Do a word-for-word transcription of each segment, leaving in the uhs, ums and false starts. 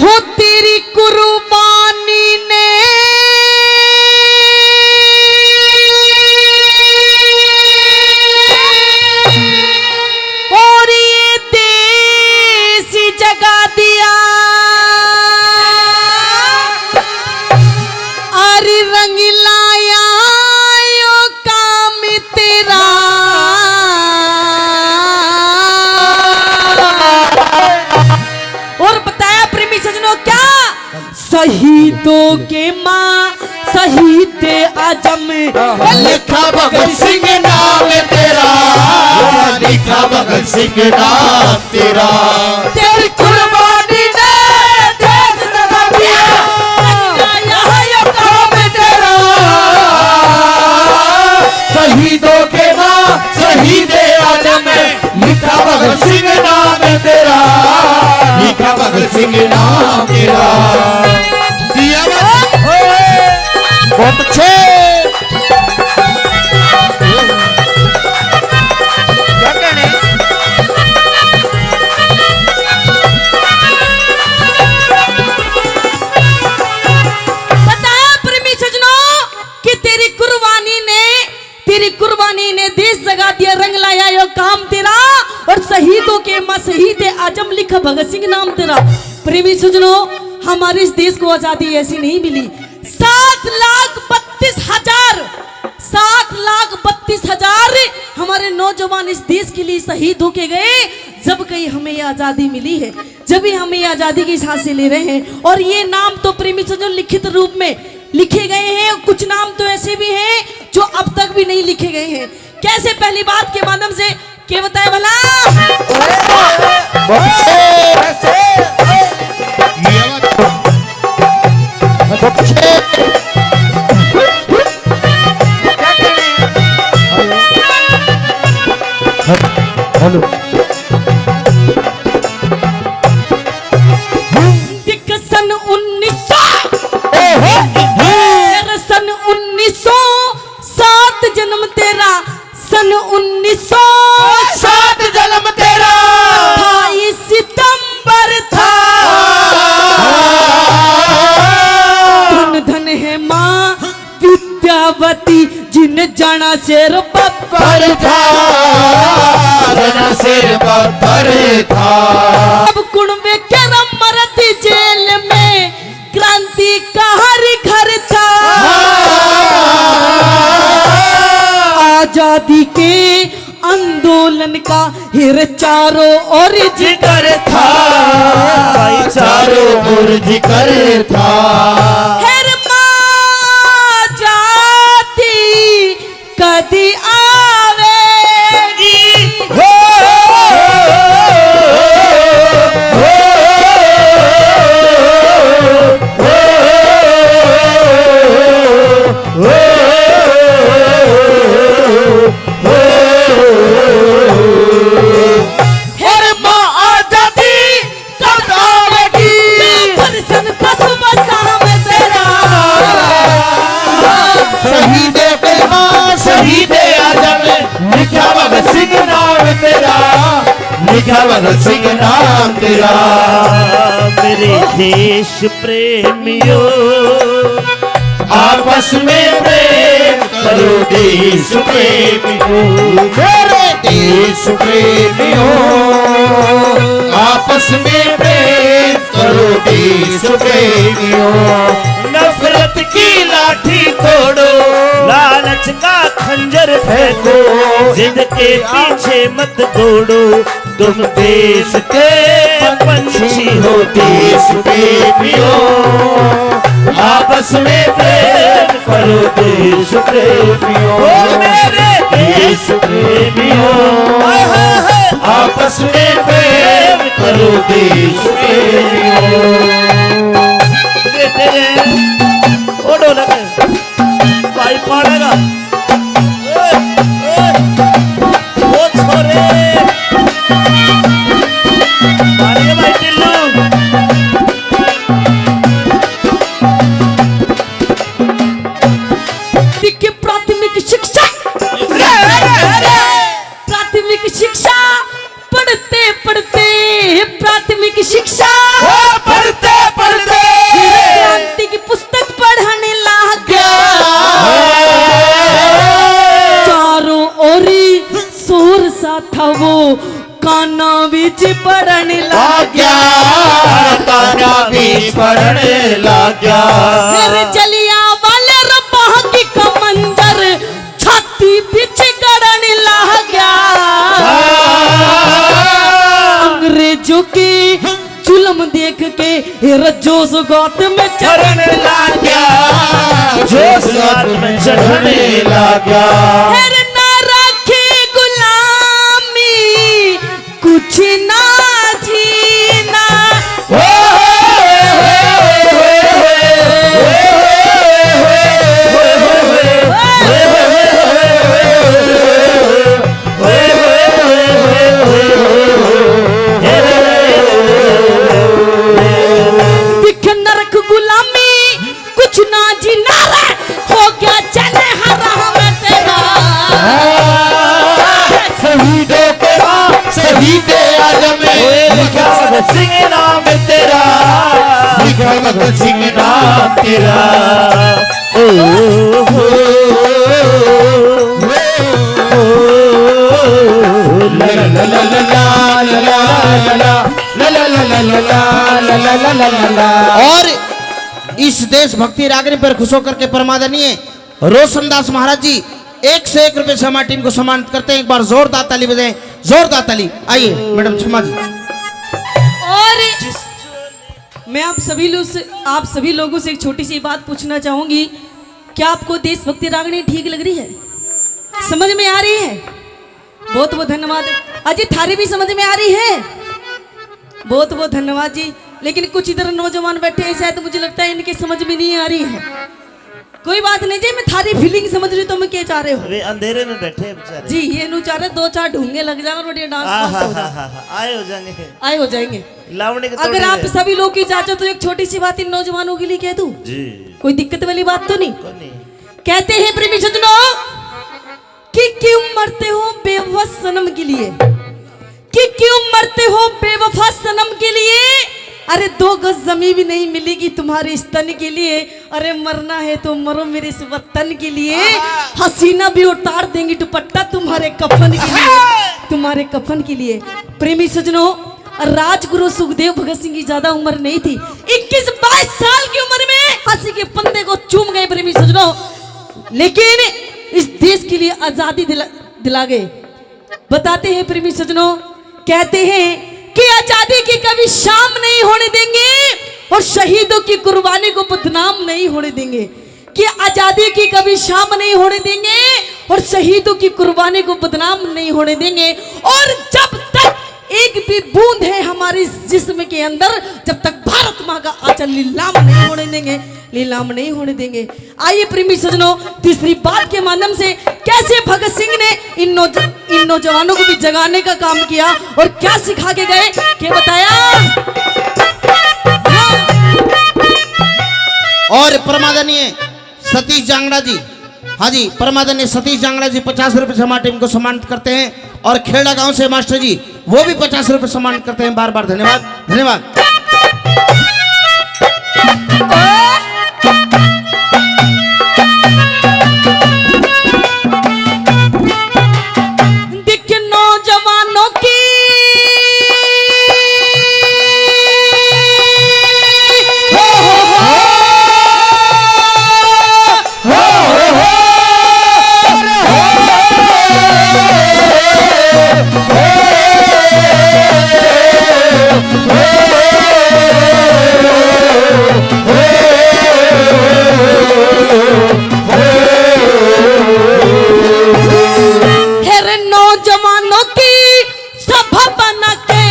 हो तेरी कुर्बानी ने और ये देश जगा दिया। अरे रंग लाया यो काम तेरा। और बताया प्रेमी सजनों क्या? शहीदों के माँ शहीद आजम। लिखा भगत सिंह नाम तेरा, लिखा भगत सिंह नाम तेरा। तेरी कुर्बानी ने देश जगा दिया। यहाँ ये काम तेरा। शहीदों के माँ शहीद आजम। लिखा भगत सिंह नाम तेरा, लिखा भगत सिंह नाम तेरा। दिया बात। बहुत अच्छे। क्या कहने? बताया प्रेमी सजनों कि तेरी कुर्बानी ने, तेरी कुर्बानी ने देश जगा दिया, रंग लाया यो काम तेरा, और शहीदों के माँ शहीद आजम लिखा भगत सिंह नाम तेरा। प्रेमी सजनों, हमारे इस देश को आजादी ऐसी नहीं मिली। सात लाख बत्तीस हजार, सात लाख बत्तीस हजार हमारे नौजवान इस देश के लिए शहीद होके गए, जब कहीं हमें ये आजादी मिली है, जब ही हम ये आजादी की सांसें ले रहे हैं। और ये नाम तो प्रेमी सज्जन लिखित रूप में लिखे गए हैं, कुछ नाम तो ऐसे भी हैं जो अब तक भी नहीं लिखे गए हैं। कैसे? पहली बात के माध्यम से के बताए भला? बहुत अच्छे। बहुत अच्छे। हेलो। दिख सन उन्नीस सौ, ओहो। तेरे सन उन्नीस सौ सात जन्म तेरा, सन उन्नीस सौ सात जन्म तेरा। अट्ठाईस सितंबर था। धन धन है माँ विद्यावती, जिन जाना शेर बब्बर था। जाना शेर बब्बर था। अब कुण वे के मरत जेल में क्रांतिकारी घर था। आजादी के आंदोलन का हिर चारों ओर जिक्र था। भाई चारों ओर जिक्र था। हिर माँ आजादी कदी आवेगी? हो, हो, हो, हो, हो, हो, हो। अरे माँ आजादी कब आवेगी? दर्शन पशु बसाम तेरा। शहीद बेवा, शहीद आजम, लिखा भगत सिंह नाम तेरा, लिखा भगत सिंह नाम तेरा। मेरे देश प्रेमियों, आपस में प्रेम करो देश प्रेमियों, मेरे देश प्रेमियों, आपस में प्रेम करो देश प्रेमियों। नफरत की लाठी तोड़ो, लालच का खंजर फेंको, जिद के पीछे मत दौड़ो। तुम देश के पंछी हो, देश प्रेमियों, आपस में प्रेम करो, देश प्रेमियों। ओ मेरे देश प्रेमियों, हाय, हाय, हाय। आपस में प्रेम करो, देश प्रेमियों। ये तेरे, ओ ढोलक, भाई पाड़ेगा। ओए, ओए, ओ छोरे। मारिए भाई टिल्लू। दिखे प्राथमिक शिक्षा। प्राथमिक शिक्षा पढ़ते पढ़ते, प्राथमिक शिक्षा पढ़ने लाग्या। फिर जलियांवाले बाग का मंजर छाती पीछे गड़न लाग्या। हाँ। अंग्रेजों के जुल्म देख के ये रज्जो सौगात में चढ़न लाग्या। जोश रात में चढ़ने लाग्या। फिर ना रखे गुलामी कुछ ना जीना। दिख नरक गुलामी कुछ ना जीना रे, हो गया जन हराम तेरा। शहीदों तेरा, शहीद आजम, लिखा भगत सिंह नाम तेरा, लिखा भगत सिंह नाम तेरा। ओ, ओ, ओ, ओ, ओ, ला, ला, ला, ला। और इस देशभक्ति रागनी पर खुश होकर के परमादरणीय रोशन दास महाराज जी एक सौ एक रुपए से हमारी टीम को सम्मानित करते हैं। एक बार जोरदार ताली बजाएं, जोरदार ताली। आइए मैडम क्षमा जी। और मैं आप सभी लोग से, आप सभी लोगों से एक छोटी सी बात पूछना चाहूंगी, क्या आपको देशभक्ति रागनी ठीक लग रही है, समझ में आ रही है? बहुत बहुत धन्यवाद। अजी, थारी भी समझ में आ रही है? बहुत बहुत धन्यवाद जी। लेकिन कुछ इधर नौजवान बैठे हैं, शायद मुझे लगता है इनके समझ में नहीं आ रही है। कोई बात नहीं जी, मैं थारी फीलिंग समझ रही हूँ, तुम क्या चाह रहे हो। वे अंधेरे में बैठे हैं बेचारे। जी, ये नु चाह रहे, दो चार ढूंगे लग जाएगा और बढ़िया डांस आ, पास हा, हो हा, जाएगा। हा, हा, आए हो जाएंगे। आए हो जाएंगे। लावणी के अगर तोड़े आप हैं। सभी लोग की इजाजत हो, एक छोटी सी बात इन नौजवानों के लिए कह दूं। जी। कोई दिक्कत वाली बात तो नहीं? कोई नहीं। कहते हैं प्रेमी सजनों, कि क्यों मरते हो बेवफा सनम के लिए, कि क्यों मरते हो बेवफा सनम के लिए। अरे दो गज जमीन भी नहीं मिलेगी तुम्हारे इस तन के लिए। अरे मरना है तो मरो मेरे इस वतन के लिए। आहा। हसीना भी उतार देंगी दुपट्टा तुम्हारे कफन के लिए, आहा। तुम्हारे कफन के लिए। प्रेमी सजनों, राजगुरु सुखदेव भगत सिंह की ज्यादा उम्र नहीं थी, इक्कीस बाईस साल की उम्र में फांसी के फंदे को चूम गए प्रेमी सजनों। लेकिन इस देश के लिए आजादी दिला, दिला गए। बताते हैं प्रेमी सजनों, कहते हैं कि आजादी की कभी शाम नहीं होने देंगे और शहीदों की कुर्बानी को बदनाम नहीं होने देंगे, कि आजादी की कभी शाम नहीं होने देंगे और शहीदों की कुर्बानी को बदनाम नहीं होने देंगे। और जब तक एक भी बूंद है हमारे इस जिस्म के अंदर, जब तक भारत माँ का आंचल नीलाम नहीं होने देंगे, नीलाम नहीं होने देंगे। आइए प्रेमी सजनों, तीसरी बात के माध्यम से कैसे भगत सिंह ने इन नौज-, इन नौजवानों को भी जगाने का काम किया और क्या सिखा के गए, क्या बताया। और परमादरणीय सतीश जांगड़ा जी, हाँ जी, परमादरणीय सतीश जांगड़ा जी पचास रुपए से हमारी टीम को सम्मानित करते हैं और खेड़ा गांव से मास्टर जी, वो भी पचास रुपए सम्मानित करते हैं। बार बार धन्यवाद, धन्यवाद। दिख नौजवानों की। फिर नौजवानों की सभा बना के,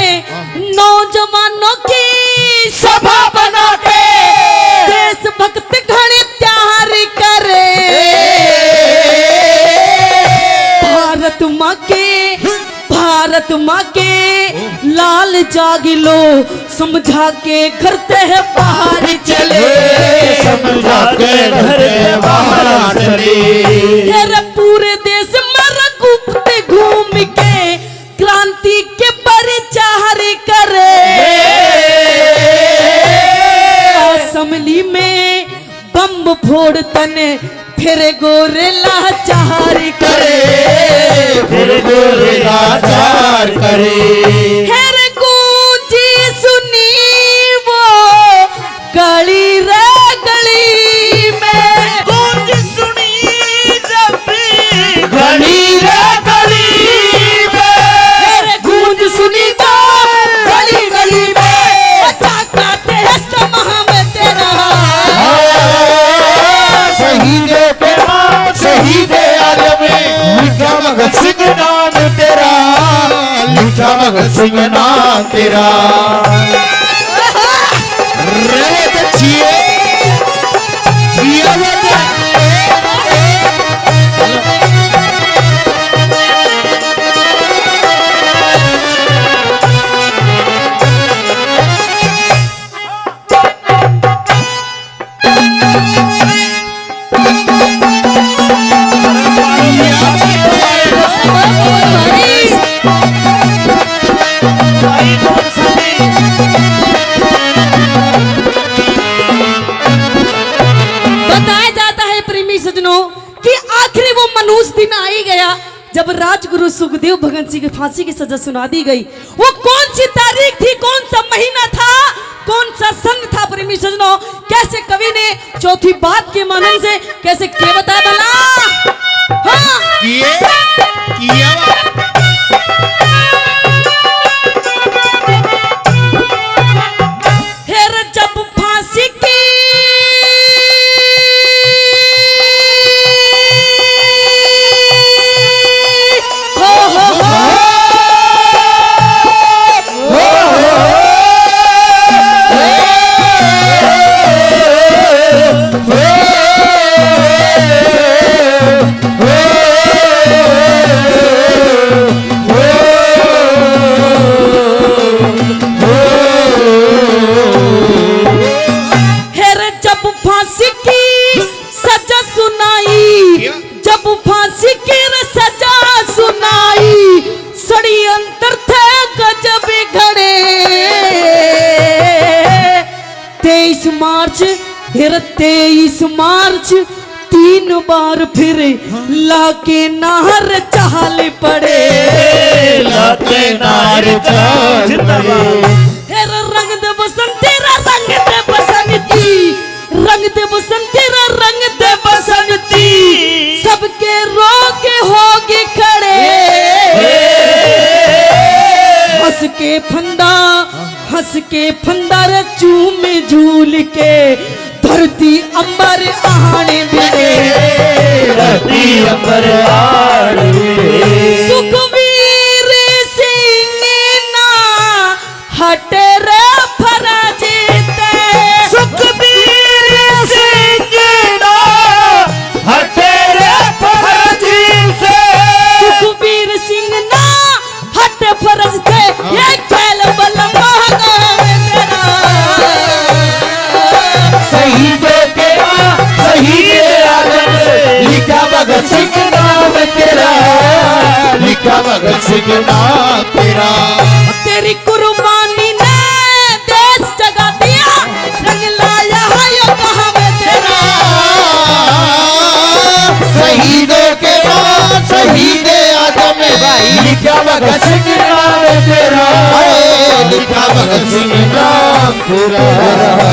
नौजवानों की सभा बना के देशभक्त घणे तैयार करे। भारत माँ के, भारत माँ के लाल जाग लो, समझा के घर ते बाहर चले। समझा के घर ते बाहर चले। तेरे पूरे देश में रघुपति घूम के क्रांति के प्रचार करे। असेंबली में बम फोड़ तने फिर गोरे लाचार करे। फिर गोरे लाचार करे। फिर गूंजी सुनी वो सिंह ना तेरा। रहे तो जिए। जिया वो तो। बताया जाता है प्रेमी सजनों कि आखिरी वो मनहूस दिन आ ही गया, जब राजगुरु सुखदेव भगत सिंह की फांसी की सजा सुना दी गई। वो कौन सी तारीख थी, कौन सा महीना था, कौन सा सन था प्रेमी सजनों? कैसे कवि ने चौथी बात के माध्यम से कैसे के बताया भला? हाँ। किए, किए। फिर जब फांसी की हो, हो, हो। फिर जब फांसी की सजा सुनाई, जब फांसी की रे सजा सुनाई, षड्यंत्र थे गजब घड़े। तेईस मार्च, फिर तेईस मार्च, तीन बार फिर लाके नार चाल पड़े। लाके नार चाल पड़े। फिर रंग दे बसंती रा, रंग दे बसंती, रंग दे बसंती रा, रंग दे बसंती, सबके रोके होगे खड़े। हंस के फंदा, हंस के फंदा रे चूम झूल के, धरती अंबर आने दे। धरती अंबर आने दे। सुखबीर सिंह ना हटे रे फराज ते। सुखबीर सिंह ना हटे रे फराज से। सुखबीर सिंह ना हट फरज थे, ये खेल बलमा गावे तेरा। शहीदों के नाम, शहीद आजम, लिखा भगत सिंह नाम तेरा, लिखा भगत सिंह नाम तेरा। तेरी कुर्बानी ने देश जगा दिया, रंग लाया है यो कहावे तेरा। शहीदों के नाम, शहीद आजम भाई, लिखा भगत सिंह नाम तेरा, लिखा भगत सिंह नाम तेरा।